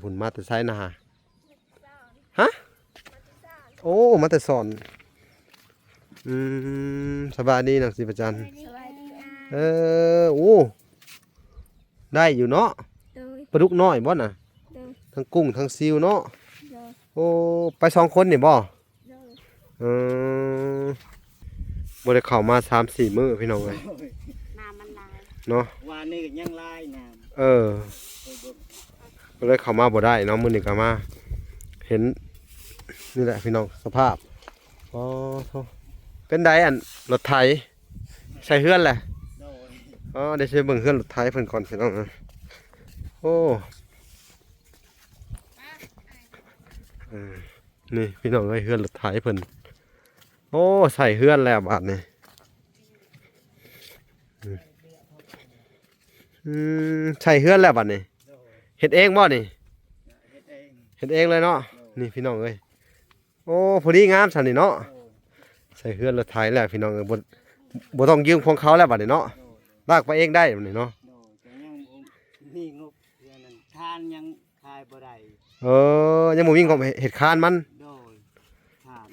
ພຸ້ນມາແຕ່ໃສນະ? ຮະ? ໂອ້ ມາແຕ່ສອນ. ອືມ ສະບາຍດີນາງສີປະຈັນ. ສະບາຍດີ. ເອີ ໂອ້ ໄດ້ຢູ່ເນາະ. ໂດຍ. ປາດຸກນ້ອຍບໍ່ນະ? ໂດຍ. ທັງກຸ້ງທັງຊິວເນາະ. ໂດຍ. ໂອ້ ໄປສອງຄົນນີ້ບໍ່? ໂດຍ. ເອີ ບໍ່ໄດ້ເຂົ້າມາສາມສີ່ມື້ພີ່ນ້ອງເອີຍ ນ້ຳມັນຫຼາຍເນາະ. ວານນີ້ກໍຍັງຫຼາຍນ້ຳ. ເອີ ເອີ ບໍ່ໄດ້ເຂົ້າມາບໍ່ໄດ້ເນາະ. ມື້ນີ້ກໍມາເຫັນນີ້ແຫຼະພີ່ນ້ອງ ສະພາບ. ອໍ ໂທ້ ເປັນໃດອັນລົດໄຖໃສ່ເຮືອນແຫຼະ? ໂດຍ. ອໍ ເດ ຊິໄປເບິ່ງເຮືອນລົດໄຖເພິ່ນກ່ອນພີ່ນ້ອງ. ໂອ້ ເອີ ນີ້ພີ່ນ້ອງເອີຍ ເຮືອນລົດໄຖເພິ່ນ. ໂອ້ ໃສ່ເຮືອນແລ້ວບາດນີ້. ອືມ ໃສ່ເຮືອນແລ້ວບາດນີ້. ເຮັດເອງບໍ່ນີ້? ເຮັດເອງ ເຮັດເອງເລີຍເນາະ. ໂດຍ. ນີ້ພີ່ນ້ອງເອີຍ ໂອ້ ພໍດີງາມຊັ້ນນີ້ເນາະ. ໂດຍ. ໃສ່ເຮືອນລົດໄຖແລ້ວພີ່ນ້ອງເອີຍ ບໍ່ ບໍ່ຕ້ອງຢືມຂອງເຂົາແລ້ວບາດນີ້ເນາະ. ໂດຍ. ລາກໄປເອງໄດ້ບາດນີ້ເນາະ. ໂດຍ. ແຕ່ຍັງບໍ່ມີງົບເທື່ອນັ້ນ ຄານຍັງຂາຍບໍ່ໄດ້. ເອີ ຍັງບໍ່ມີງົບເຮັດຄານມັນ. ໂດຍ. ຄານ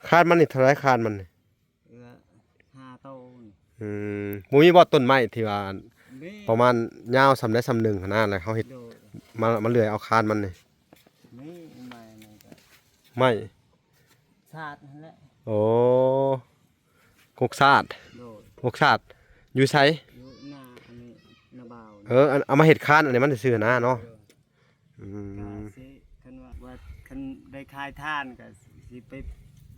ຄານມັນນີ້ເທົ່າໃດ ຄານມັນນີ້? ເອີ ຫ້າໂຕນີ້. ອືມ ບໍ່ມີບໍ່ຕົ້ນໄມ້ທີ່ວ່າ ມີ ປະມານຍາວສ່ຳໃດສ່ຳໜຶ່ງຫັ້ນນະ ແລ້ວເຮົາເຮັດ ໂດຍ ມາ ມາເລື່ອຍເອົາຄານມັນນີ້? ມີ ໄມ້ນີ້ກໍ ໄມ້ ສາດຫັ້ນແຫຼະ. ໂອ້ ກົກສາດ. ໂດຍ. ກົກສາດຢູ່ໃສ? ຢູ່ໜ້າອັນນີ້ ໜ້າບ່າວ. ເອີ ອັນ ເອົາມາເຮັດຄານອັນນີ້ມັນຊື່ໆນະເນາະ. ໂດຍ. ອືມ ກໍຊິ ຄັນວ່າ ວ່າຄັນໄດ້ຂາຍຖ່ານກໍຊິໄປ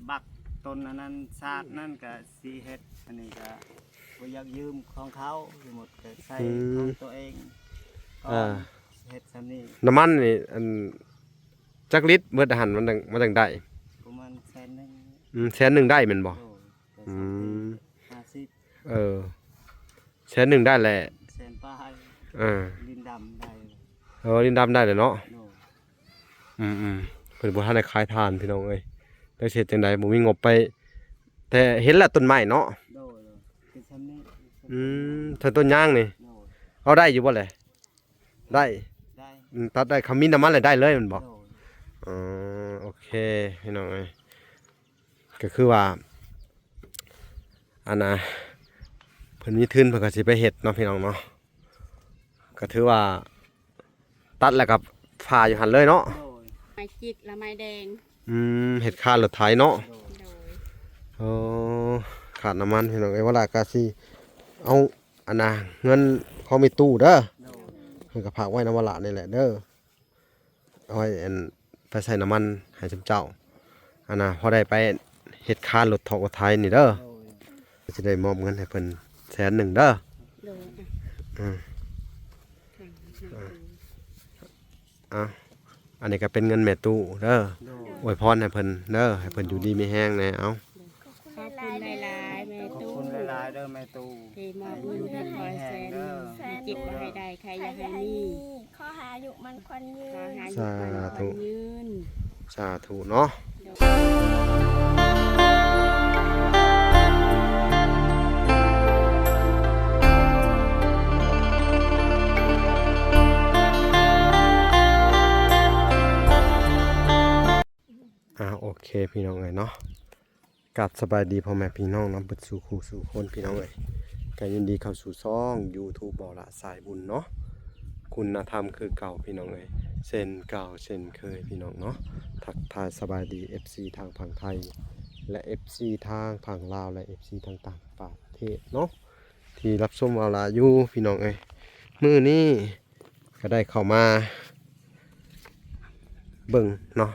ບັກຕົ້ນອັນນັ້ນສາດນັ້ນ ກໍຊິເຮັດ. ອັນນີ້ກໍບໍ່ຢາກຢືມຂອງເຂົາ ສົມມຸດກໍໃຊ້ ອືມ ຂອງຕົວເອງ ອ່າ ເຮັດສ່ຳນີ້. ນ້ຳມັນນີ້ ອັນ ຈັກລິດເບິດຫັ້ນ ມັນຈັ່ງ ມັນຈັ່ງໄດ້? ປະມານແສນໜຶ່ງ. ອືມ ແສນໜຶ່ງໄດ້ແມ່ນບໍ່? ໂດຍ. ອືມ ຫ້າສິບ. ເອີ ແສນໜຶ່ງໄດ້ແຫຼະ ແສນປາຍ. ເອີ ດິນດຳໄດ້. ເອີ ດິນດຳໄດ້ແຫຼະເນາະ. ໂດຍ. ອືມໆ ເພິ່ນບໍ່ທັນໄດ້ຂາຍຖ່ານພີ່ນ້ອງເອີຍ ແຕ່ຊິເຮັດຈັ່ງໃດ ບໍ່ມີງົບໄປ. ແຕ່ເຫັນແລ້ວຕົ້ນໄມ້ເນາະ. ໂດຍ ໂດຍ. ເປັນສ່ຳນີ້. ອືມ ຖ້າຕົ້ນຍາງນີ້. ໂດຍ. ເອົາໄດ້ຢູ່ບໍ່ແຫຼະ? ໄດ້ ໄດ້. ອືມ ຕັດໄດ້ ຄັນມີນ້ຳມັນແລ້ວໄດ້ເລີຍແມ່ນບໍ່? ໂດຍ. ອໍ ໂອເຄພີ່ນ້ອງເອີຍ ກໍຄືວ່າ ອັນນ່າ ເພິ່ນມີທຶນເພິ່ນກໍຊິໄປເຮັດເນາະພີ່ນ້ອງເນາະ. ກໍຖືວ່າຕັດແລ້ວກໍຝາຢູ່ຫັ້ນເລີຍເນາະ. ໂດຍ. ໄມ້ຈິກ ແລະ ໄມ້ແດງ. ອືມ ເຮັດຄານລົດໄຖເນາະ. ໂດຍ. ໂອ້ ຂາດນ້ຳມັນພີ່ນ້ອງເອີຍ ວ່າລະກໍຊິເອົາ ອັນນ່າ ເງິນຂອງແມ່ຕູ້ເດີ. ໂດຍ. ເພິ່ນກໍຝາກໄວ້ນຳວ່າລະນີ້ແຫຼະເດີ ເອົາໄວ້ ອັນ ໄປໃສ່ນ້ຳມັນໃຫ້ຊຸມເຈົ້າ ອັນນ່າ ພໍໄດ້ໄປເຮັດຄານລົດຖອກລົດໄຖນີ້ເດີ. ໂດຍ. ຊິໄດ້ມອບເງິນໃຫ້ເພິ່ນແສນໜຶ່ງເດີ. ໂດຍ. ອືມ ອ່າ ເອົາ ອັນນີ້ກໍເປັນເງິນແມ່ຕູ້ເດີ. ໂດຍ. ອວຍພອນໃຫ້ເພິ່ນເດີ ໃຫ້ເພິ່ນຢູ່ດີມີແຮງແດ່. ເອົາ ຂອບຄຸນຫຼາຍໆ ແມ່ຕູ້. ຂອບຄຸນຫຼາຍໆເດີແມ່ຕູ້. ທີ່ມອບເງິນໃຫ້ຂ້ອຍແສນໜຶ່ງ ໃຫ້ເກັບບໍ່ໃຫ້ໄດ້ ໃຜຢ່າໃຫ້ມີ ຂໍໃຫ້ອາຍຸໝັ້ນຂວັນຍືນ. ສາທຸ ສາທຸເນາະ. ອ່າ ໂອເຄພີ່ນ້ອງເອີຍເນາະ. ກາບສະບາຍດີພໍ່ແມ່ພີ່ນ້ອງນຳເບິດສູ່ຄູ່ສູ່ຄົນພີ່ນ້ອງເອີຍ ກໍຍິນດີເຂົ້າສູ່ຊ່ອງຢູທູບ ເບົາຫຼ້າສາຍບຸນເນາະ. ຄຸນນະທຳຄືເກົ່າພີ່ນ້ອງເອີຍ ເຊັ່ນເກົ່າເຊັ່ນເຄີຍພີ່ນ້ອງເນາະ. ທັກທາຍສະບາຍດີເອັຟຊີທາງຝັ່ງໄທ ແລະ ເອັຟຊີທາງຝັ່ງລາວ ແລະ ເອັຟຊີທາງຕ່າງປະເທດເນາະ ທີ່ຮັບຊົມເບົາຫຼ້າຢູ່ພີ່ນ້ອງເອີຍ. ມື້ນີ້ກໍໄດ້ເຂົ້າມາເບິ່ງເນາະ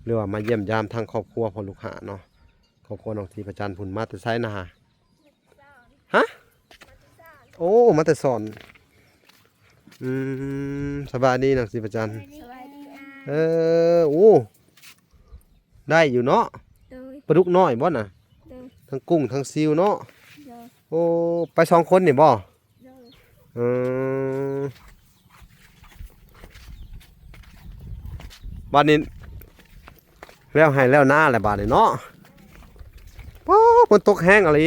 ຫຼືວ່າມາຢ້ຽມຢາມທາງຄອບຄົວພໍ່ລູກຫ້າເນາະ. ຄອບຄົວນ້ອງທີ່ພະຈັນພຸ້ນ ມາແຕ່ໃສນະ? ຮະ? ໂອ້ ມາແຕ່ສອນ. ອືມ ສະບາຍດີນ້ອງທີ່ພະຈັນ. ສະບາຍດີ. ເອີ ໂອ້ ໄດ້ຢູ່ເນາະ. ໂດຍ. ປາດຸກນ້ອຍບໍ່ນະ? ໂດຍ. ທັງກຸ້ງທັງຊິວເນາະ. ໂດຍ. ໂອ້ ໄປສອງຄົນນີ້ບໍ່? ໂດຍ. ເອີ ບາດນີ້ແລ້ວໄຮ່ແລ້ວນາແລ້ວບາດນີ້ເນາະ. ໂອ້ ຝົນຕົກແຮງອີ່ຫຼີ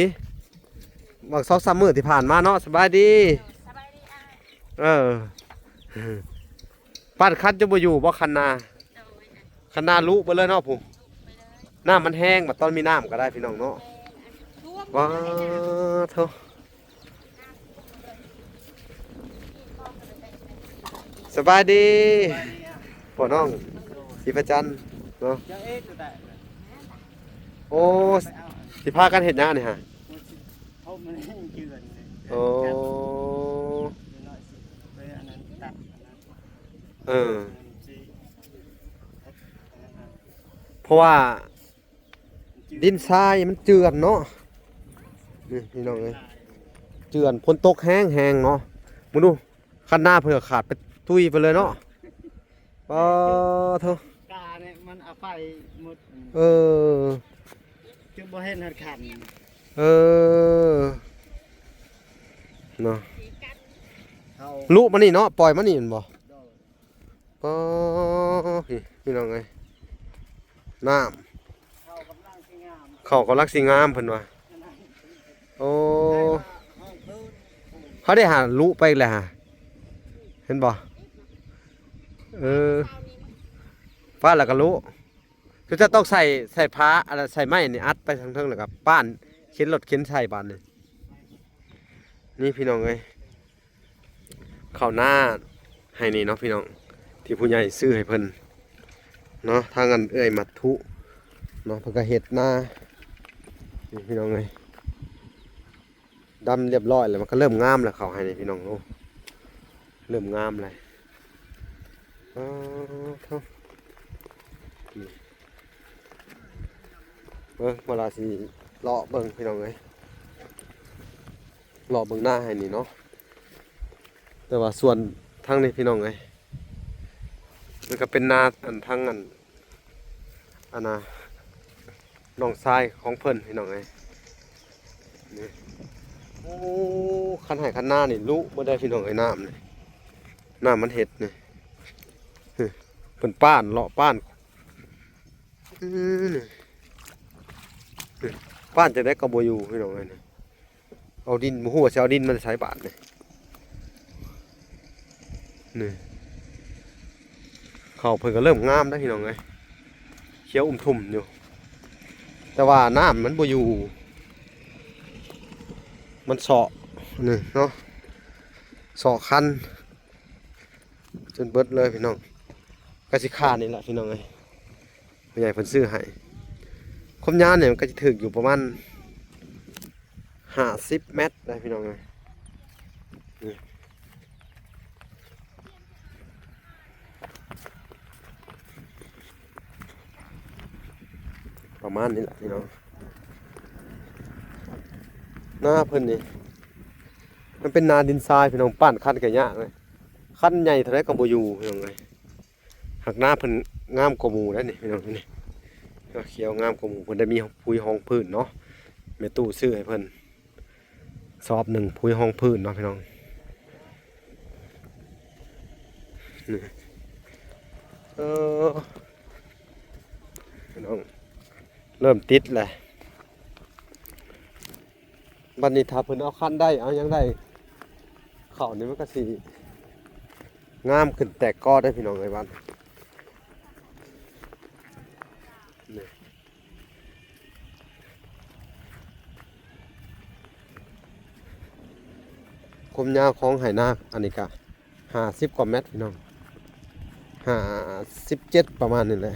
ບາງສອງສາມມື້ທີ່ຜ່ານມາເນາະ. ສະບາຍດີ. ສະບາຍດີອ້າຍ. ເອີ ເອີ ປັ້ນຄັນຈະບໍ່ຢູ່ບໍ່ ຄັນນາ? ໂດຍ ຄັນນາລຸໄປເລີຍເນາະຜູ້. ນ້ຳມັນແຮງ ບັດຕອນມີນ້ຳກໍໄດ້ພີ່ນ້ອງເນາະ. ວ້າໂທ້ ສະບາຍດີພໍ່ນ້ອງສີປະຈັນເນາະ. ໂອ້ ຊິພາກັນເຮັດຫຍັງນີ້ຫະ? ໂອ້ ເອີ ເພາະວ່າ ດິນຊາຍມັນເຈື່ອນເນາະ ນີ້ພີ່ນ້ອງເອີຍ ເຈື່ອນ ຝົນຕົກແຮງໆເນາະ. ເບິ່ງດູ ຄັນນາເພິ່ນກໍຂາດໄປ ຕຸຍໄປເລີຍເນາະ. ປາໂທ້ ການີ້ມັນເອົາໄປໝົດ. ເອີ ຈະບໍ່ເຫັນຮອດຄັນ. ເອີ ເນາະ ລຸມານີ້ເນາະ ປ່ອຍມານີ້ແມ່ນບໍ່? ໂດຍ. ປາ ພີ່ ພີ່ນ້ອງເອີຍ ນ້ຳ ເຂົ້າກຳລັງຊິງາມ ເຂົ້າກຳລັງຊິງາມເພິ່ນວ່າ. ໂອ້ ເຮົາໄດ້ຫາລຸໄປອີກແລ້ວຫາ ເຫັນບໍ່? ເອີ ຟາດແລ້ວກໍລຸ. ຄືຈະຕ້ອງໃສ່ ໃສ່ຜ້າ ອັນນັ້ນ ໃສ່ໄມ້ນີ້ອັດໄປທາງເທິງ ແລ້ວກໍປ້ານ ເຂັນລົດເຂັນໃສ່ບາດນີ້. ນີ້ພີ່ນ້ອງເອີຍ ເຂົ້ານາໄຮ່ນີ້ເນາະພີ່ນ້ອງ ທີ່ຜູ້ໃຫຍ່ຊື້ໃຫ້ເພິ່ນເນາະ. ທາງອັນເອື້ອຍມັດທຸເນາະ ເພິ່ນກໍເຮັດນາ ນີ້ພີ່ນ້ອງເອີຍ ດຳຮຽບຮ້ອຍແລ້ວ ມັນກໍເລີ່ມງາມແລ້ວ ເຂົ້າໄຮ່ນີ້ພີ່ນ້ອງ. ໂອ້ ເລີ່ມງາມແລ້ວ. ປາໂທ້ ເບິ່ງ ເວລາຊິເລາະເບິ່ງພີ່ນ້ອງເອີຍ ເລາະເບິ່ງນາໃຫ້ນີ້ເນາະ. ແຕ່ວ່າສ່ວນທາງນີ້ພີ່ນ້ອງເອີຍ ມັນກໍເປັນນາ ອັນ ທາງ ອັນ ອັນນ່າ ນ້ອງຊາຍຂອງເພິ່ນພີ່ນ້ອງເອີຍ. ນີ້ ໂອ້ ຄັນໄຮ່ຄັນນານີ້ລຸເບິດໄດ໋ພີ່ນ້ອງເອີຍ ນ້ຳນີ້ ນ້ຳມັນເຮັດນີ້ ເພິ່ນປ້ານ ເລາະປ້ານ ອື ນີ້ ນີ້ ປ້ານຈັ່ງໃດກໍບໍ່ຢູ່ພີ່ນ້ອງເອີຍ. ນີ້ ເອົາດິນ ບໍ່ຮູ້ວ່າຊິເອົາດິນມາແຕ່ໃສບາດນີ້. ນີ້ ເຂົ້າເພິ່ນກໍເລີ່ມງາມແລ້ວພີ່ນ້ອງເອີຍ ຂຽວອຸ່ມທຸ່ມຢູ່ ແຕ່ວ່ານ້ຳມັນບໍ່ຢູ່ ມັນເຊາະ ນີ້ເນາະ ເຊາະຄັນ ຈົນເບິດເລີຍພີ່ນ້ອງ. ກະຊິຄາດນີ້ແຫຼະພີ່ນ້ອງເອີຍ ຜູ້ໃຫຍ່ເພິ່ນຊື້ໃຫ້. ຄວາມຍາວນີ້ມັນກະຊິຖືກຢູ່ປະມານຫ້າສິບແມັດໄດ໋ພີ່ນ້ອງເອີຍ. ນີ້ ປະມານນີ້ແຫຼະພີ່ນ້ອງ. ນາເພິ່ນນີ້ ມັນເປັນນາດິນຊາຍພີ່ນ້ອງ ປ້ານຄັນກະຍາກເລີຍ ຄັນໃຫຍ່ເທົ່າໃດກໍບໍ່ຢູ່ພີ່ນ້ອງເອີຍ. ຫາກນາເພິ່ນງາມກວ່າໝູ່ໄດ໋ນີ້ພີ່ນ້ອງ ນີ້ ຂຽວງາມກວ່າໝູ່. ເພິ່ນໄດ້ມີປຸ໋ຍຮອງພື້ນເນາະ ແມ່ຕູ້ຊື້ໃຫ້ເພິ່ນ ສອບໜຶ່ງປຸ໋ຍຮອງພື້ນເນາະພີ່ນ້ອງ. ນີ້ ເອີ ພີ່ນ້ອງ ເລີ່ມຕິດແລ້ວ. ບັດນີ້ຖ້າເພິ່ນເອົາຄັນໄດ້ ເອົາຫຍັງໄດ້ ເຂົ້ານີ້ມັນກໍຊິງາມຂຶ້ນແຕກກໍໄດ້ພີ່ນ້ອງເອີຍ. ບັດນີ້ ຄວາມຍາວຂອງໄຮ່ນາອັນນີ້ກະຫ້າສິບກວ່າແມັດພີ່ນ້ອງ ຫ້າສິບເຈັດປະມານນີ້ແຫຼະ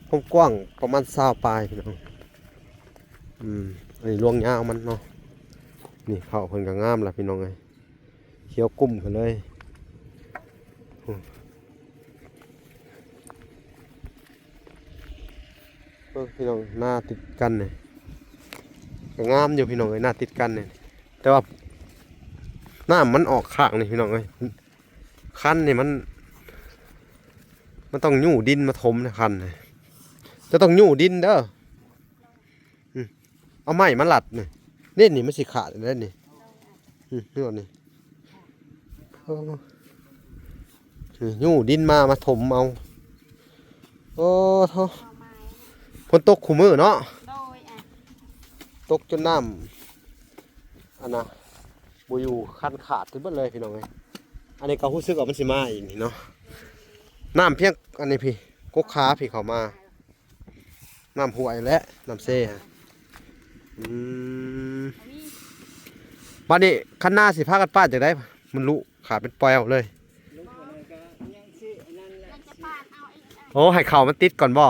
ຄວາມກວ້າງປະມານຊາວປາຍພີ່ນ້ອງ. ອືມ ອັນນີ້ລວງຍາວມັນເນາະ. ນີ້ເຂົ້າເພິ່ນກໍງາມລະພີ່ນ້ອງເອີຍ ຂຽວກຸ້ມຂຶ້ນເລີຍ. ໂອ້ ເບິ່ງພີ່ນ້ອງ ນາຕິດກັນນີ້ ກໍງາມຢູ່ພີ່ນ້ອງເອີຍ ນາຕິດກັນນີ້. ແຕ່ວ່ານ້ຳມັນອອກຂ້າງນີ້ພີ່ນ້ອງເອີຍ ຄັນນີ້ມັນ ມັນຕ້ອງຍູ້ດິນມາຖົມນະ ຄັນນີ້ ຈະຕ້ອງຍູ້ດິນເດີ. ອືມ ເອົາໄມ້ມາລັດນີ້ ນີ້ ນີ້ມັນຊິຂາດແລ້ວນີ້. ອືມ ນີ້ ນີ້ ໂອ້ ຍູ້ດິນມາ ມາຖົມເອົາ. ໂອ້ໂທ້ ຝົນຕົກຄູ່ມື້ເນາະ. ໂດຍ ອະ ຕົກຈົນນ້ຳ ອັນນ່າ ບໍ່ຢູ່ ຄັນຂາດໄປເບິດເລີຍພີ່ນ້ອງເອີຍ. ອັນນີ້ກໍຮູ້ສຶກວ່າມັນຊິມາອີກນີ້ເນາະ. ນ້ຳພຽງອັນນີ້ພີ້ ກົກຂາພີ້ເຂົ້າມາ ນ້ຳຫ້ວຍແຫຼະ ນ້ຳເຊ. ອືມ ບັດນີ້ຄັນນາຊິພາກັນປາດຈັ່ງໃດ? ມັນລຸຂາເປັນແປວເລີຍ. ໂອ້ ໃຫ້ເຂົ້າມັນຕິດກ່ອນບໍ່?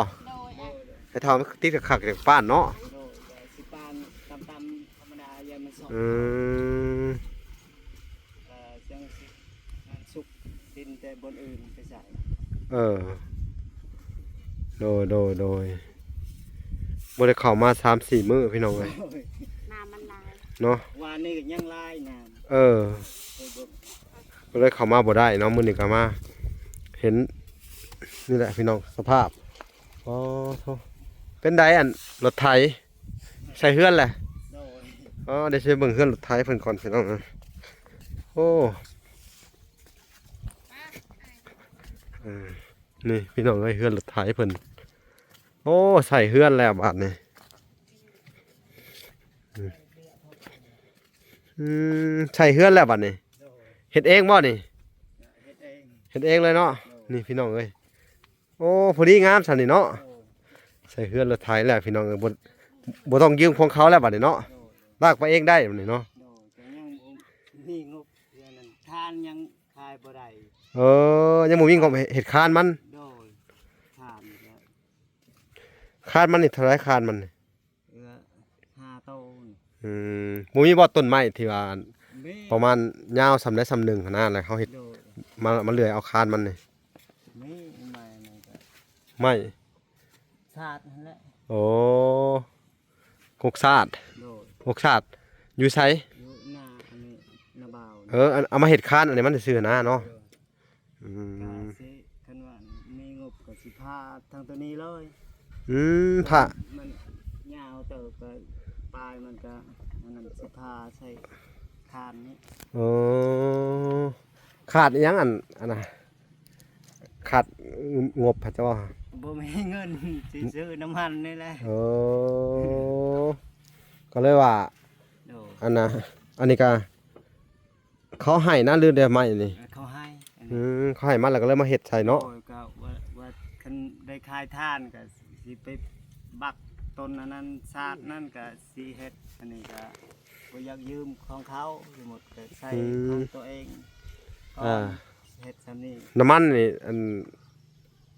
ໃຫ້ເຂົ້າມັນຕິດຄັກໆ ຈັ່ງປາດເນາະ. ອືມ ເອີ ຈັ່ງຊິ ອັນສຸກດິນແຕ່ບ່ອນອື່ນໄປໃສ່. ເອີ ໂດຍ ໂດຍ ໂດຍ ບໍ່ໄດ້ເຂົ້າມາສາມສີ່ມື້ພີ່ນ້ອງເອີຍ ນ້ຳມັນຫຼາຍເນາະ. ວານນີ້ກໍຍັງຫຼາຍນ້ຳ. ເອີ ເອີ ບໍ່ ກໍເລີຍເຂົ້າມາບໍ່ໄດ້ເນາະ. ມື້ນີ້ກໍມາເຫັນນີ້ແຫຼະພີ່ນ້ອງ ສະພາບ. ອໍ ໂທ້ ເປັນໃດອັນລົດໄຖ? ໃສ່ເຮືອນແຫຼະ. ໂດຍ ອໍ ດຽວຊິໄປເບິ່ງເຮືອນລົດໄຖເພິ່ນກ່ອນພີ່ນ້ອງ. ໂອ້ ເອີ ນີ້ພີ່ນ້ອງເອີຍ ເຮືອນລົດໄຖເພິ່ນ. ໂອ້ ໃສ່ເຮືອນແລ້ວບາດນີ້. ອືມ ໃສ່ເຮືອນແລ້ວບາດນີ້. ໂດຍ ເຮັດເອງບໍ່ນີ້? ເຮັດເອງ ເຮັດເອງເລີຍເນາະ. ໂດຍ ນີ້ພີ່ນ້ອງເອີຍ. ໂອ້ ພໍດີງາມຊັ້ນນີ້ເນາະ. ໂດຍ ໃສ່ເຮືອນລົດໄຖແລ້ວພີ່ນ້ອງເອີຍ. ບໍ່ ບໍ່ຕ້ອງຢືມຂອງເຂົາແລ້ວບາດນີ້ເນາະ. ໂດຍ ລາກໄປເອງໄດ້ບາດນີ້ເນາະ. ໂດຍ ແຕ່ຍັງບໍ່ມີງົບເທື່ອນັ້ນ ຄານຍັງຂາຍບໍ່ໄດ້. ເອີ ຍັງບໍ່ມີງົບເຮັດຄານມັນ. ໂດຍ ຄານ ຄານມັນນີ້ເທົ່າໃດ ຄານມັນນີ້? ເອີ ຫ້າໂຕນີ້. ອືມ ບໍ່ມີບໍ່ຕົ້ນໄມ້ທີ່ວ່າ ມີ ປະມານຍາວສ່ຳໃດສ່ຳໜຶ່ງຫັ້ນນະ ແລ້ວເຮົາເຮັດ ໂດຍ ມາ ມາເລື່ອຍເອົາຄານມັນນີ້? ມີ ໄມ້ນັ້ນກໍ ໄມ້ ສາດຫັ້ນແຫຼະ. ໂອ້ ກົກສາດ. ໂດຍ ກົກສາດ ຢູ່ໃສ? ຢູ່ໜ້າອັນນີ້ ໜ້າບ່າວ. ເອີ ອັນ ເອົາມາເຮັດຄານອັນນີ້ມັນຊື່ໆນະເນາະ. ໂດຍ ອືມ ກໍຊິ ຄັນວ່າມີງົບກໍຊິພາທັງໂຕນີ້ເລີຍ. ອືມ ພາ ມັນຍາວເຕີບ ກໍປາຍມັນກໍອັນນັ້ນ ຊິພາໃສ່ຄານນີ້. ໂອ້ ຂາດອີ່ຫຍັງອັນ ອັນນະ ຂາດງົບພະເຈົ້າ? ບໍ່ມີເງິນຊິຊື້ນ້ຳມັນນີ້ແຫຼະ. ໂອ້ ກໍເລີຍວ່າ ໂດຍ ອັນນະ ອັນນີ້ກໍ ເຂົາໃຫ້ນະ ຫຼືແຕ່ໄມ້ນີ້? ເອີ ເຂົາໃຫ້ອັນນີ້. ອືມ ເຂົາໃຫ້ມາແລ້ວກໍເລີຍມາເຮັດໃສ່ເນາະ. ໂດຍ ກໍວ່າ ວ່າຄັນໄດ້ຂາຍຖ່ານກໍຊິໄປບັກຕົ້ນອັນນັ້ນ ສາດນັ້ນກໍຊິເຮັດ. ອັນນີ້ກໍບໍ່ຢາກຢືມຂອງເຂົາ ສົມມຸດກໍໃຊ້ ອືມ ຂອງຕົວເອງ. ອ່າ ເຮັດສ່ຳນີ້. ນ້ຳມັນນີ້ ອັນ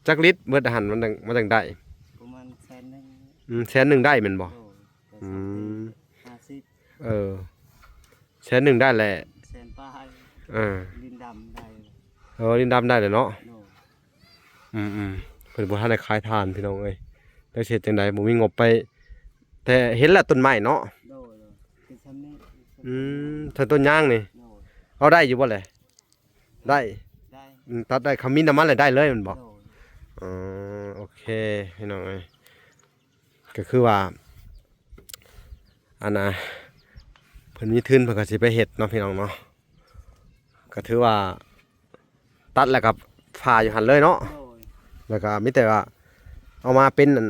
ຈັກລິດເບິດຫັ້ນ ມັນຈັ່ງ ມັນຈັ່ງໄດ້? ປະມານແສນໜຶ່ງ. ອືມ ແສນໜຶ່ງໄດ້ແມ່ນບໍ່? ໂດຍ ກໍ ອືມ ສາມສິບ ຫ້າສິບ. ເອີ ແສນໜຶ່ງໄດ້ແຫຼະ ແສນປາຍ. ເອີ ລິນດຳໄດ້. ເອີ ລິນດຳໄດ້ແຫຼະເນາະ. ໂດຍ ອືມໆ ເພິ່ນບໍ່ທັນໄດ້ຂາຍຖ່ານພີ່ນ້ອງເອີຍ ແລ້ວຊິເຮັດຈັ່ງໃດ ບໍ່ມີງົບໄປ ແຕ່ເຫັນແລ້ວຕົ້ນໄມ້ເນາະ. ໂດຍ ໂດຍ ຄືຊ່ຳນີ້. ອືມ ຖ້າຕົ້ນຍາງນີ້ ໂດຍ ເອົາໄດ້ຢູ່ບໍ່ແຫຼະ? ໄດ້ ໄດ້. ອືມ ຕັດໄດ້ ຄັນມີນ້ຳມັນແລ້ວໄດ້ເລີຍແມ່ນບໍ່? ໂດຍ ອໍ ໂອເຄ ພີ່ນ້ອງເອີຍ. ກໍຄືວ່າ ອັນນ່າ ເພິ່ນມີທຶນເພິ່ນກໍຊິໄປເຮັດເນາະ ພີ່ນ້ອງເນາະ. ກໍຖືວ່າຕັດແລ້ວກໍຝາຢູ່ຫັ້ນເລີຍເນາະ. ໂດຍ ແລ້ວກໍມີແຕ່ວ່າເອົາມາເປັນອັນ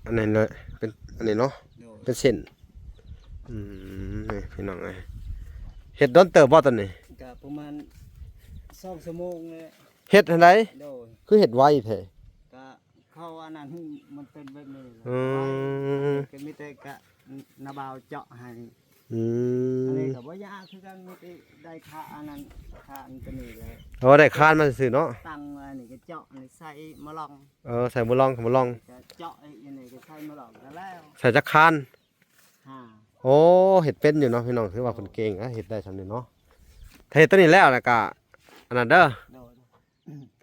ອັນນັ້ນເນາະ ເປັນອັນນີ້ເນາະ. ໂດຍ ເປັນເສັ້ນ. ອືມ ນີ້ພີ່ນ້ອງເອີຍ ເຮັດດົນເຕີບບໍ່ຕອນນີ້? ກໍປະມານສອງຊົ່ວໂມງແຫຼະ. ເຮັດຫັ້ນໃດ? ໂດຍ ຄືເຮັດໄວແທ້? ກໍ ເຂົາອັນນັ້ນ ມັນເປັນແບບນີ້ແຫຼະ. ອືມ ກໍມີແຕ່ກະ ນາບ່າວເຈາະໃຫ້. ອືມ ອັນນີ້ກໍບໍ່ຍາກຄືກັນ ມີແຕ່ໄດ້ຄາ ອັນນັ້ນ ຄາອັນຕົວນີ້ແຫຼະ. ໂອ້ ໄດ້ຄານມາຊື່ໆເນາະ. ຕັ້ງອັນນີ້ກໍເຈາະ ອັນນີ້ໃສ່ມະລອງ. ເອີ ໃສ່ມະລອງ ມະລອງ ກໍເຈາະ ອັນນີ້ກໍໃສ່ມະລອງ ກໍແລ້ວ. ໃສ່ຈັກຄານ? ຫ້າ. ໂອ້ ເຮັດເປັນຢູ່ເນາະ ພີ່ນ້ອງ ຖືວ່າເພິ່ນເກັ່ງນະ ເຮັດໄດ້ຊ່ຳນີ້ເນາະ. ຖ້າເຮັດຕົວນີ້ແລ້ວ ແລ້ວກໍອັນນັ້ນເດີ. ໂດຍ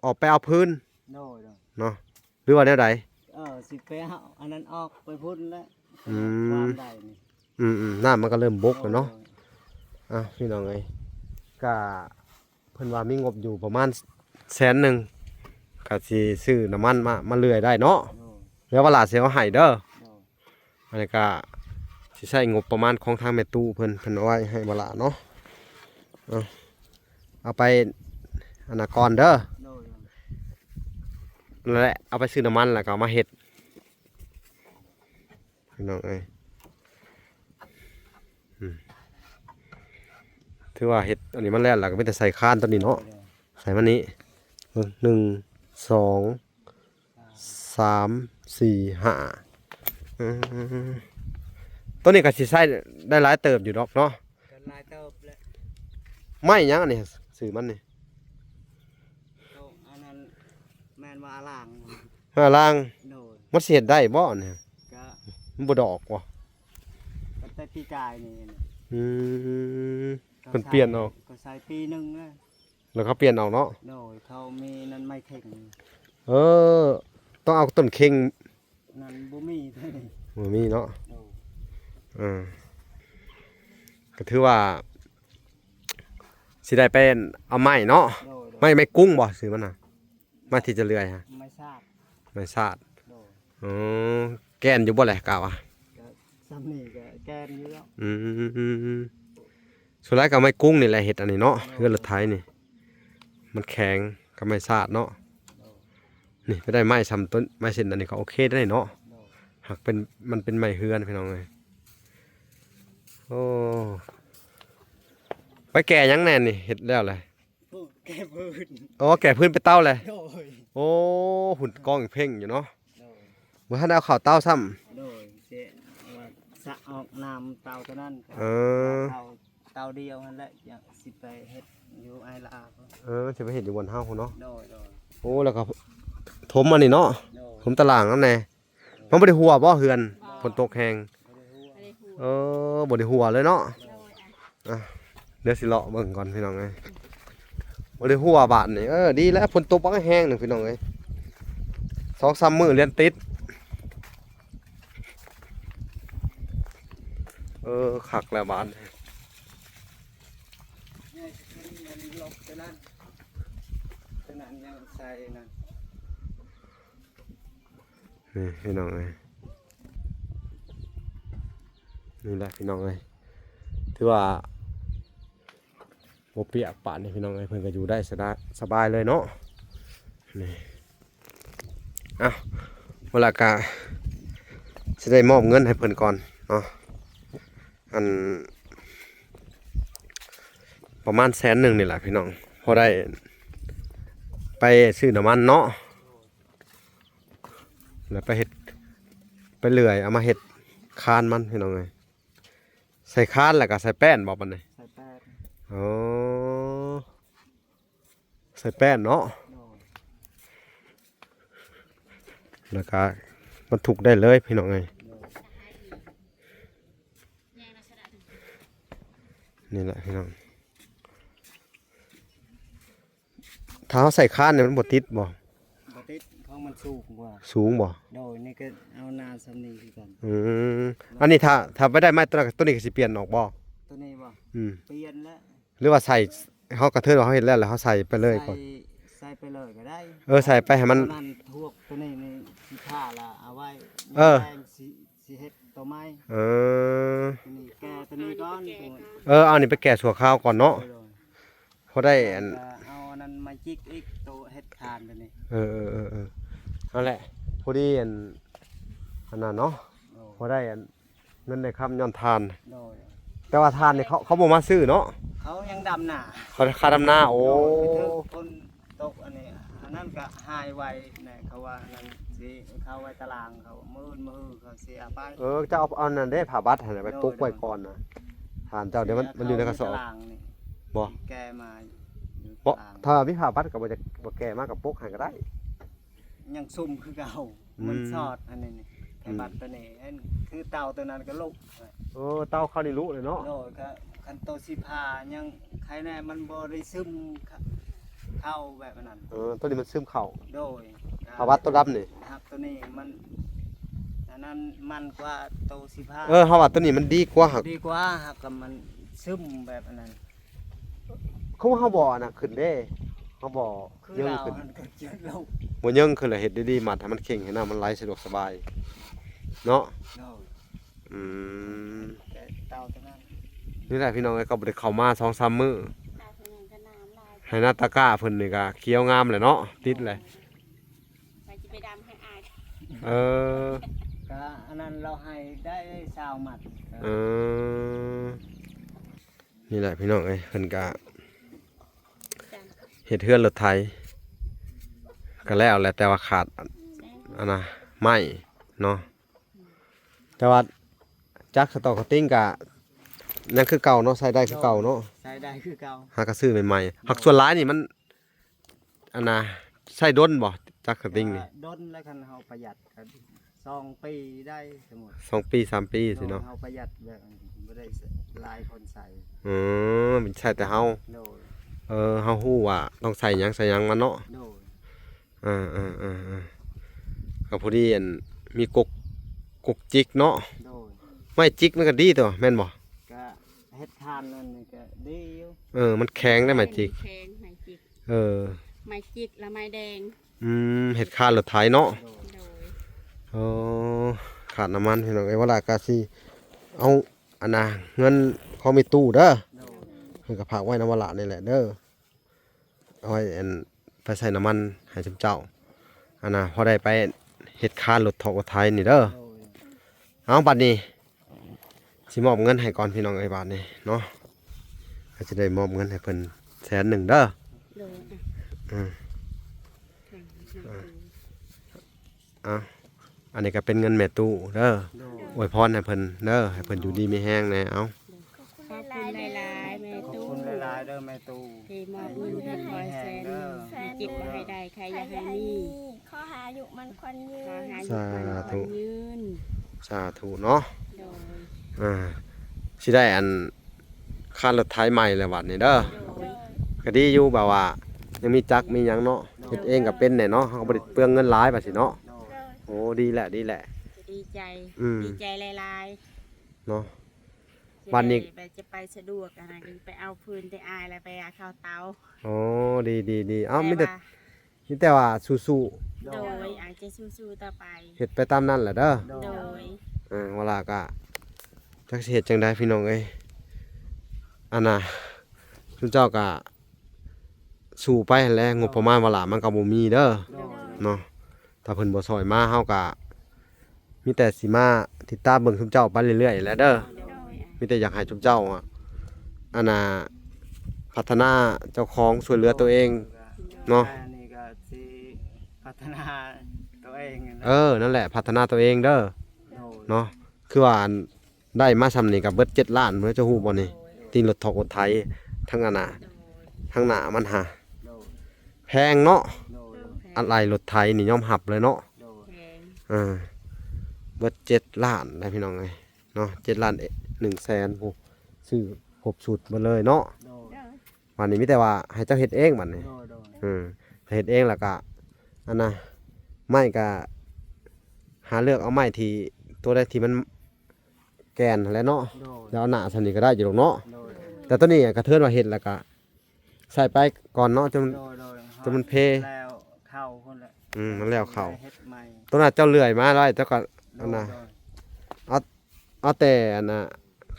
ອອກໄປເອົາພື້ນ. ໂດຍ ໂດຍ ເນາະ ຫຼືວ່າແນວໃດ? ເອີ ຊິໄປເອົາອັນນັ້ນອອກໄປພຸ້ນແຫຼະ. ອືມ ຄວາມໄດ້ນີ້ ອືມໆ ນ້ຳມັນກໍເລີ່ມບົກແລ້ວເນາະ. ໂດຍ ອ່ະ ພີ່ນ້ອງເອີຍ ກະເພິ່ນວ່າມີງົບຢູ່ປະມານແສນໜຶ່ງ ກະຊິຊື້ນ້ຳມັນມາ ມາເລື່ອຍໄດ້ເນາະ. ໂດຍ ແລ້ວວາລາຊິເອົາໃຫ້ເດີ. ໂດຍ ອັນນີ້ກະຊິໃຊ້ງົບປະມານຂອງທາງແມ່ຕູ້ເພິ່ນ ເພິ່ນເອົາໄວ້ໃຫ້ມາລະເນາະ. ເອົາ ເອົາໄປອັນນະກ່ອນເດີ. ໂດຍ ແລະ ເອົາໄປຊື້ນ້ຳມັນ ແລ້ວກໍເອົາມາເຮັດ ພີ່ນ້ອງເອີຍ. ອືມ ຖືວ່າເຮັດອັນນີ້ມັນແລ້ວ ແລ້ວກໍມີແຕ່ໃສ່ຄານຕົວນີ້ເນາະ. ໂດຍ ໃສ່ມານີ້ ເບິ່ງ ໜຶ່ງ ສອງ ສາມ ສີ່ ຫ້າ ອືມ ຕົວນີ້ກໍຊິໃຊ້ໄດ້ຫຼາຍເຕີບຢູ່ດອກເນາະ ກໍຫຼາຍເຕີບແລ້ວ ໄມ້ຫຍັງອັນນີ້ ຊື່ມັນນີ້ ເອົາອັນນັ້ນ ແມ່ນວ່າອາລາງ ອາລາງ ໂດຍ ມັນຊິເຮັດໄດ້ບໍ່ອັນນີ້ ກໍ ມັນບໍ່ດອກບໍ່ ກໍແຕ່ປີກາຍນີ້ ອືມ ເພິ່ນປ່ຽນອອກ ກໍໃຊ້ປີໜຶ່ງນະ ແລ້ວເຂົາປ່ຽນອອກເນາະ ໂດຍ ເຂົາມີນັ້ນໄມ້ເຄັ່ງ ເອີ ຕ້ອງເອົາຕົ້ນເຄັ່ງ ນັ້ນບໍ່ມີ ບໍ່ມີເນາະ ໂດຍ ເອີ ກໍຖືວ່າຊິໄດ້ໄປເອົາໄມ້ເນາະ ໂດຍ ໂດຍ ໄມ້ ໄມ້ກຸ້ງບໍ່ຊື່ມັນນະ ໄມ້ທີ່ຈະເລື່ອຍຮະ ໄມ້ຊາດ ໄມ້ຊາດ ໂດຍ ອໍ ແກ່ນຢູ່ບໍ່ແຫຼະ ກະວ່າ ກໍຊ່ຳນີ້ກໍແກ່ນຢູ່ແລ້ວ ອືມ ສ່ວນຫຼາຍກໍໄມ້ກຸ້ງນີ້ແຫຼະເຮັດອັນນີ້ເນາະ ໂດຍ ເຮືອນລົດໄຖນີ້ ມັນແຂງກັບໄມ້ຊາດເນາະ ໂດຍ ນີ້ໄປໄດ້ໄມ້ຊ່ຳຕົ້ນ ໄມ້ເສັ້ນອັນນີ້ກໍໂອເຄໄດ້ເນາະ ໂດຍ ຫາກເປັນ ມັນເປັນໄມ້ເຮືອນພີ່ນ້ອງເອີຍ ໂອ້ ໄປແກ່ຫຍັງແດ່ນີ້ ເຮັດແລ້ວແຫຼະ ໂອ້ ແກ່ພື້ນ ອໍ ແກ່ພື້ນໄປເຕົາແຫຼະ ໂດຍ ໂອ້ ຫຸ່ນກອງເພັງຢູ່ເນາະ ໂດຍ ບໍ່ທັນໄດ້ເອົາເຂົ້າເຕົາຊ້ຳ ໂດຍ ຊິວ່າສະອອກນ້ຳເຕົາຕົວນັ້ນ ເອີ ເຕົາ ເຕົາດຽວຫັ້ນແຫຼະ ຢາກຊິໄປເຮັດຢູ່ອ້າຍລາວ ເອີ ຊິໄປເຮັດຢູ່ບ່ອນເຮົາພຸ້ນເນາະ ໂດຍ ໂດຍ ໂອ້ ແລ້ວກໍຖົມອັນນີ້ເນາະ ໂດຍ ຖົມຕາລ່າງນັ້ນແດ່ ມັນບໍ່ໄດ້ຮົ່ວບໍ່ເຮືອນ ບໍ່ ຝົນຕົກແຮງ ບໍ່ໄດ້ຮົ່ວ ບໍ່ໄດ້ຮົ່ວ ເອີ ບໍ່ໄດ້ຮົ່ວເລີຍເນາະ ໂດຍ ອ່ະ ດຽວຊິເລາະເບິ່ງກ່ອນພີ່ນ້ອງເອີຍ ບໍ່ໄດ້ຮົ່ວບາດນີ້ ເອີ ດີແລ້ວ ຝົນຕົກບັກແຮງໜຶ່ງພີ່ນ້ອງເອີຍ ສອງສາມມື້ລຽນຕິດ ເອີ ຄັກແລ້ວບາດນີ້ ນີ້ ຕົວນັ້ນ ຕົວນັ້ນຍັງໃສ່ນັ້ນ ນີ້ພີ່ນ້ອງເອີຍ ນີ້ແຫຼະພີ່ນ້ອງເອີຍ ຖືວ່າບໍ່ປຽກປານນີ້ພີ່ນ້ອງເອີຍ ເພິ່ນກໍຢູ່ໄດ້ສະບາຍ ສະບາຍເລີຍເນາະ ນີ້ ເອົ້າ ເວລາກະຊິໄດ້ມອບເງິນໃຫ້ເພິ່ນກ່ອນເນາະ ອັນ ປະມານແສນໜຶ່ງນີ້ແຫຼະພີ່ນ້ອງ ພໍໄດ້ໄປຊື້ນ້ຳມັນເນາະ ແລ້ວໄປເຮັດ ໄປເລື່ອຍເອົາມາເຮັດຄານມັນພີ່ນ້ອງເອີຍ ໃສ່ຄານແລ້ວກໍໃສ່ແປ້ນບໍ່ປານນີ້ ໃສ່ແປ້ນ ອໍ ໃສ່ແປ້ນເນາະ ໂດຍ ແລ້ວກໍບັນທຸກໄດ້ເລີຍພີ່ນ້ອງເອີຍ ໂດຍ ນີ້ແຫຼະພີ່ນ້ອງ ຖ້າເຮົາໃສ່ຄານນີ້ມັນບໍ່ຕິດບໍ່? ບໍ່ຕິດ ຂອງມັນສູງກວ່າ ສູງບໍ່? ໂດຍ ນີ້ກໍເອົາໜ້າສ່ຳນີ້ຄືກັນ ອືມ ອັນນີ້ຖ້າ ຖ້າໄປໄດ້ໄມ້ຕົວນັ້ນ ຕົວນີ້ກໍຊິປ່ຽນອອກບໍ່? ຕົວນີ້ບໍ່? ອືມ ປ່ຽນແລ້ວ ຫຼືວ່າໃສ່ ເຮົາກະເທີນວ່າເຮົາເຮັດແລ້ວ ແລ້ວເຮົາໃສ່ໄປເລີຍກ່ອນ ໃສ່ ໃສ່ໄປເລີຍກໍໄດ້ ເອີ ໃສ່ໄປໃຫ້ມັນ ອັນນັ້ນທວກຕົວນີ້ນີ້ຊິຜ່າລະເອົາໄວ້ ເອີ ແຕ່ງຊິ ຊິເຮັດໂຕໃໝ່ ເອີ ຕົວນີ້ແກ່ຕົວນີ້ກ່ອນ ເອີ ເອົານີ້ໄປແກ່ຊົ່ວຄາວກ່ອນເນາະ ໂດຍ ພໍໄດ້ອັນ ແລ້ວກໍເອົາອັນນັ້ນມາຈິກອີກ ໂຕເຮັດຄານຕົວນີ້ ເອີໆໆໆ ນັ້ນແຫຼະ ພໍດີອັນ ອັນນັ້ນເນາະ ໂດຍ ພໍໄດ້ອັນ ເງິນໄດ້ຄຳຍ້ອນຖ່ານ ໂດຍ ແຕ່ວ່າຖ່ານນີ້ເຂົາ ເຂົາບໍ່ມາຊື້ເນາະ ເຂົາຍັງດຳນາ ເຂົາຄາດຳນາ ໂອ້ ໂດຍ ໄປເຖິງຝົນຕົກອັນນີ້ ອັນນັ້ນກໍຫາຍໄວແນ່ ເຂົາວ່າອັນນັ້ນຊິເຂົ້າໄວ້ຕາລາງເຂົາ ມື້ອື່ນມື້ຮືເຂົາຊິເອົາໄປ ເອີ ເຈົ້າເອົາອັນນັ້ນເດ້ ຜ້າບັດຫັ້ນນະ ໄປປົກໄວ້ກ່ອນນະ ຖ່ານເຈົ້າ ດຽວມັນ ມັນຢູ່ໃນກະສອບ ຕາລາງນີ້ ບໍ່ ແກ່ມາຢູ່ ບໍ່ ຕາລາງ ຖ້າມີຜ້າບັດກໍບໍ່ຈະ ບໍ່ແກ່ມາກໍປົກໃຫ້ກໍໄດ້ ຍັງຊຸ່ມຄືເກົ່າ ອືມ ມັນຊອດອັນນີ້ນີ້ ອືມ ແຕ່ບັດຕົວນີ້ ອັນຄືເຕົາຕົວນັ້ນກໍລຸ ໂອ້ ເຕົາເຂົານີ້ລຸເລີຍເນາະ ໂດຍ ກໍຄັນໂຕຊິຜ່າຍັງໄຄແນ່ ມັນບໍ່ໄດ້ຊຶມເຂົ້າແບບອັນນັ້ນ ເອີ ຕົວນີ້ມັນຊຶມເຂົ້າ ໂດຍ ຜ້າບັດຕົວດຳນີ້ ຫາກຕົວນີ້ມັນ ອັນນັ້ນມັນກວ່າໂຕຊິຜ່າ ເອີ ເຮົາວ່າຕົວນີ້ມັນດີກວ່າ ຫາກ ດີກວ່າ ຫາກກໍມັນຊຶມແບບອັນນັ້ນ ຄືເຮົາບໍ່ອັນນັ້ນຂຶ້ນເດ້ ເຮົາບໍ່ ຄື ຍືນ ລາວ ຂຶ້ນ ມັນກໍຈະລົງ ບໍ່ຍືນຂຶ້ນ ແລ້ວເຮັດດີໆ ມັດໃຫ້ມັນເຄັ່ງ ໃຫ້ນ້ຳມັນໄຫຼສະດວກສະບາຍເນາະ ໂດຍ ອືມ ແຕ່ເຕົາຕົວນັ້ນ ນີ້ແຫຼະພີ່ນ້ອງເອີຍ ກໍບໍ່ໄດ້ເຂົ້າມາສອງສາມມື້ ໄຮ່ນາຕາກ້າເພິ່ນນີ້ກໍຂຽວງາມແຫຼະເນາະ ຕິດແຫຼະ ໃຜຊິໄປດຳໃຫ້ອາຍ ເອີ ກໍອັນນັ້ນລາວໃຫ້ໄດ້ຊາວມັດ ເອີ ນີ້ແຫຼະພີ່ນ້ອງເອີຍ ເພິ່ນກະເຮັດເຮືອນລົດໄຖ ກໍແລ້ວແຫຼະ ແຕ່ວ່າຂາດອັນ ອັນນະ ໄມ້ເນາະ ແຕ່ວ່າຈັກສະຕອກກະຕິງກະຍັງຄືເກົ່າເນາະ ໃຊ້ໄດ້ຄືເກົ່າເນາະ ໃຊ້ໄດ້ຄືເກົ່າ ຫາກະຊື້ໃໝ່ໆ ຫາກສ່ວນຫຼາຍນີ້ມັນ ອັນນະ ໃຊ້ດົນບໍ່ ຈັກສະຕິງນີ້? ກໍດົນແລ້ວ ຄັນເຮົາປະຢັດກໍສອງປີໄດ້ ສົມມຸດ ສອງປີ ສາມປີຊີ້ເນາະ ເຮົາປະຢັດແບບບໍ່ໄດ້ຫຼາຍຄົນໃຊ້ ອືມ ໃຊ້ແຕ່ເຮົາ ໂດຍ ເອີ ເຮົາຮູ້ວ່າຕ້ອງໃສ່ຫຍັງໃສ່ຫຍັງມັນເນາະ ໂດຍ ເອີໆໆໆ ກໍພໍດີອັນມີກົກ ກົກຈິກເນາະ ໂດຍ ໄມ້ຈິກມັນກໍດີຕົວະ ແມ່ນບໍ່? ກໍເຮັດຄານນັ້ນກໍດີຢູ່ ເອີ ມັນແຂງໄດ໋ໄມ້ຈິກ ແຂງ ໄມ້ຈິກ ເອີ ໄມ້ຈິກ ແລະ ໄມ້ແດງ ອືມ ເຮັດຄານລົດໄຖເນາະ ໂດຍ ໂດຍ ໂອ້ ຂາດນ້ຳມັນພີ່ນ້ອງເອີຍ ວາລາກະຊິເອົາ ອັນນະ ເງິນຂອງແມ່ຕູ້ເດີ ໂດຍ ເພິ່ນກໍຝາກໄວ້ນຳວາລານີ້ແຫຼະເດີ ເອົາໄວ້ອັນ ໄປໃສ່ນ້ຳມັນໃຫ້ຊຸມເຈົ້າ ອັນນະ ພໍໄດ້ໄປເຮັດຄານລົດຖອກລົດໄຖນີ້ເດີ ໂດຍ ເອົາ ບັດນີ້ຊິມອບເງິນໃຫ້ກ່ອນພີ່ນ້ອງເອີຍ ບາດນີ້ເນາະ ກໍຈະໄດ້ມອບເງິນໃຫ້ເພິ່ນແສນໜຶ່ງເດີ ໂດຍ ອືມ ເອົາ ອັນນີ້ກໍເປັນເງິນແມ່ຕູ້ເດີ ໂດຍ ອວຍພອນໃຫ້ເພິ່ນເດີ ໃຫ້ເພິ່ນຢູ່ດີມີແຮງແດ່ ເອົາ ຂອບຄຸນຫຼາຍໆ ແມ່ຕູ້ ຂອບຄຸນຫຼາຍໆເດີແມ່ຕູ້ ທີ່ມອບເງິນໃຫ້ຂ້ອຍແສນໜຶ່ງ ໃຫ້ເຈັບບໍ່ໃຫ້ໄດ້ ໃຄຢ່າໃຫ້ມີ ຂໍໃຫ້ອາຍຸໝັ້ນຂວັນຍືນ ຂໍໃຫ້ອາຍຸໝັ້ນຂວັນຍືນ ສາທຸເນາະ ໂດຍ ອ່າ ຊິໄດ້ອັນ ຄານລົດໄຖໃໝ່ແລ້ວບັດນີ້ເດີ ໂດຍ ກໍດີຢູ່ ແບບວ່າຍັງມີຈັກມີຫຍັງເນາະ ໂດຍ ເຮັດເອງກໍເປັນແດ່ເນາະ ເຮົາກໍບໍ່ໄດ້ເປືອງເງິນຫຼາຍວ່າຊີ້ເນາະ ໂດຍ ໂອ້ ດີແຫຼະ ດີແຫຼະ ກໍດີໃຈ ອືມ ດີໃຈຫຼາຍໆ ເນາະ ບັດນີ້ ຊິໄດ້ໄປ ຈະໄປສະດວກ ອັນນັ້ນ ໄປເອົາຟືນແຕ່ອ້າຍ ແລ້ວໄປເອົາເຂົ້າເຕົາ ໂອ້ ດີໆໆ ເອົາ ແຕ່ ມີແຕ່ວ່າ ມີແຕ່ວ່າສູ້ໆ ໂດຍ ອາດຈະສູ້ໆຕໍ່ໄປ ເຮັດໄປຕາມນັ້ນແຫຼະເດີ ໂດຍ ເອີ ວາລາກະຈັກຊິເຮັດຈັ່ງໃດພີ່ນ້ອງເອີຍ ອັນນະ ຊຸມເຈົ້າກະສູ້ໄປຫັ້ນແຫຼະ ງົບປະມານວາລາມັນກະບໍ່ມີເດີ ໂດຍ ເນາະ ຖ້າເພິ່ນບໍ່ຊ່ອຍມາ ເຮົາກະມີແຕ່ຊິມາຕິດຕາມເບິ່ງຊຸມເຈົ້າໄປເລື້ອຍໆແຫຼະເດີ ໂດຍ ມີແຕ່ຢາກໃຫ້ຊຸມເຈົ້າ ອັນນະ ພັດທະນາເຈົ້າຂອງ ຊ່ວຍເຫຼືອຕົວເອງເນາະ ອັນນີ້ກໍຊິພັດທະນາຕົວເອງ ເອີ ນັ້ນແຫຼະ ພັດທະນາຕົວເອງເດີ ໂດຍ ເນາະ ຄືວ່າອັນ ໄດ້ມາຊ່ຳນີ້ກໍເບິດເຈັດລ້ານພຸ້ນ ເຈົ້າຮູ້ບໍ່ນີ້ ຕິງລົດຖອກລົດໄຖ ທັງອັນນະ ທັງໜ້າມັນຫາ ໂດຍ ແພງເນາະ ໂດຍ ອາໄຫຼ່ລົດໄຖນີ້ຍອມຮັບເລີຍເນາະ ໂດຍ ເອີ ເບິດເຈັດລ້ານໄດ໋ພີ່ນ້ອງເອີຍເນາະ ເຈັດລ້ານໜຶ່ງແສນພຸ້ນ ຊື້ຄົບຊຸດໝົດເລີຍເນາະ ໂດຍ ບັດນີ້ມີແຕ່ວ່າໃຫ້ເຈົ້າເຮັດເອງບັດນີ້ ໂດຍໆ ເອີ ຖ້າເຮັດເອງແລ້ວກະ ອັນນະ ໄມ້ກະ ຫາເລືອກເອົາໄມ້ທີ່ ຕົວໃດທີ່ມັນ ແກ່ນຫັ້ນແຫຼະເນາະ ໂດຍ ແລ້ວເອົາໜ້າຊ່ຳນີ້ກໍໄດ້ຢູ່ດອກເນາະ ໂດຍ ແຕ່ຕົວນີ້ກະເທີນວ່າເຮັດແລ້ວກະໃສ່ໄປກ່ອນເນາະ ຈົນ ໂດຍໆ ຈົນມັນເພ ແລ້ວເຂົ້າພຸ້ນແຫຼະ ອືມ ມັນແລ້ວເຂົ້າ ເຮັດໃໝ່ ຕົວນັ້ນເຈົ້າເລື່ອຍມາໄດ້ ເຈົ້າກໍ ໂດຍ ອັນນະ ໂດຍ ເອົາ ເອົາແຕ່ອັນນະ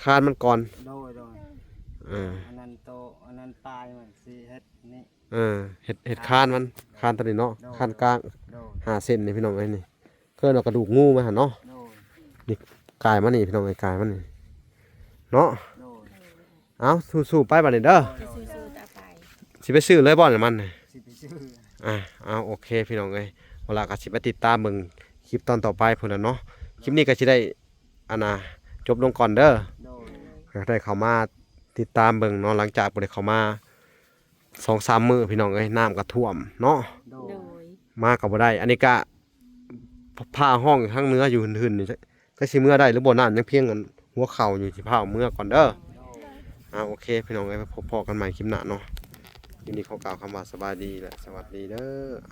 ຄານມັນກ່ອນ ໂດຍໆ ເອີ ອັນນັ້ນໂຕ ອັນນັ້ນປາຍມັນຊິເຮັດນີ້ ເອີ ເຮັດ ເຮັດຄານມັນ ຄານຕົວນີ້ເນາະ ໂດຍ ຄານກາງ ໂດຍ ຫ້າເຊັນນີ້ພີ່ນ້ອງເອີຍນີ້ ເອີ້ນວ່າກະດູກງູມັນຫັ້ນເນາະ ໂດຍ ນີ້ກາຍມານີ້ພີ່ນ້ອງເອີຍ ກາຍມານີ້ເນາະ ໂດຍ ເອົາ ສູ້ໆໄປບັດນີ້ເດີ ໂດຍ ສູ້ໆຕໍ່ໄປ ຊິໄປຊື້ເລີຍບໍ່ນ້ຳມັນ ຊິໄປຊື້ ອ່າ ເອົາ ໂອເຄພີ່ນ້ອງເອີຍ ເວລາກໍຊິໄປຕິດຕາມເບິ່ງຄລິບຕອນຕໍ່ໄປພຸ້ນແຫຼະເນາະ ຄລິບນີ້ກໍຊິໄດ້ ອັນນະ ຈົບລົງກ່ອນເດີ ໂດຍ ກໍໄດ້ເຂົ້າມາຕິດຕາມເບິ່ງເນາະ ຫຼັງຈາກບໍ່ໄດ້ເຂົ້າມາສອງສາມມື້ພີ່ນ້ອງເອີຍ ນ້ຳກໍຖ້ວມເນາະ ໂດຍ ໂດຍ ມາກໍບໍ່ໄດ້ ອັນນີ້ກະ ພ- ພາຮ້ອງຢູ່ທາງເໜືອຢູ່ຫຶ່ນໆນີ້ ຈັກຊິເມືອໄດ້ຫຼືບໍ່ ນ້ຳຍັງພຽງອັນຫົວເຂົ່າຢູ່ ຊິພາເມືອກ່ອນເດີ ໂດຍ ອ່າ ໂອເຄພີ່ນ້ອງເອີຍ ພົບພໍ້ກັນໃໝ່ຄລິບໜ້າເນາະ ຄລິບນີ້ຂໍກ່າວຄຳວ່າສະບາຍດີ ແລະ ສະຫວັດດີເດີ ເອົາ